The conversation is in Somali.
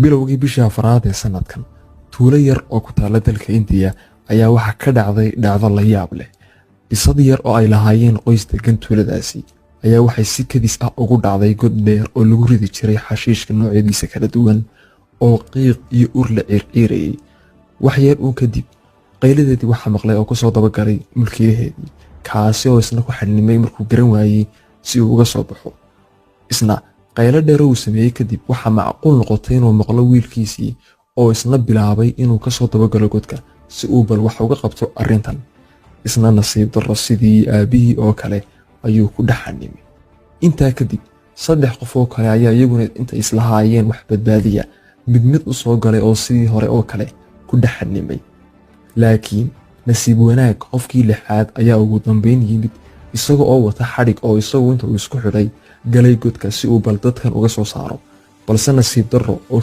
Bilowgii bishii afraad ee sanadkan, tuulo yar oo ku taalla dalka Indiya ayaa waxaa ka dhacday dhacdo la yaab leh. Bisad yar oo ay lahaayeen qoys degan tuuladaasi ayaa waxay si kadis ah ugu dhacday god dheer oo lagu ridi jiray xashiishka noocyadiisa kala duwan oo qiiq iyo ur la ciirciirayay. Wax yar uun kadib, qayladeedii waxaa maqlay oo kusoo dabagalay mulkiilaheedii, kaasi oo isna ku xanimay markuu garan waayey si uu uga soo baxo. Isna qaylo dheero uu sameeyey kadib, waxaa macquul noqotay inuu maqlo wiilkiisii oo isna bilaabay inuu kasoo dabagalo godka si uu bal wax uga qabto arrintan. Isna nasiib darro, sidii aabbihii oo kale ayuu ku dhex xanimay. Intaa kadib, saddex qof oo kale ayaa iyaguna intay islahaayeen wax badbaadiya mid mid u soo galay oo sidii hore oo kale ku dhex xanimay. Laakiin nasiib wanaag, qofkii lixaad ayaa ugu dambayn yimid isaga oo wata xadhig oo isagu inta uu isku xidhay galay godka si uu bal dadkan uga soo saaro, balse nasiib darro oo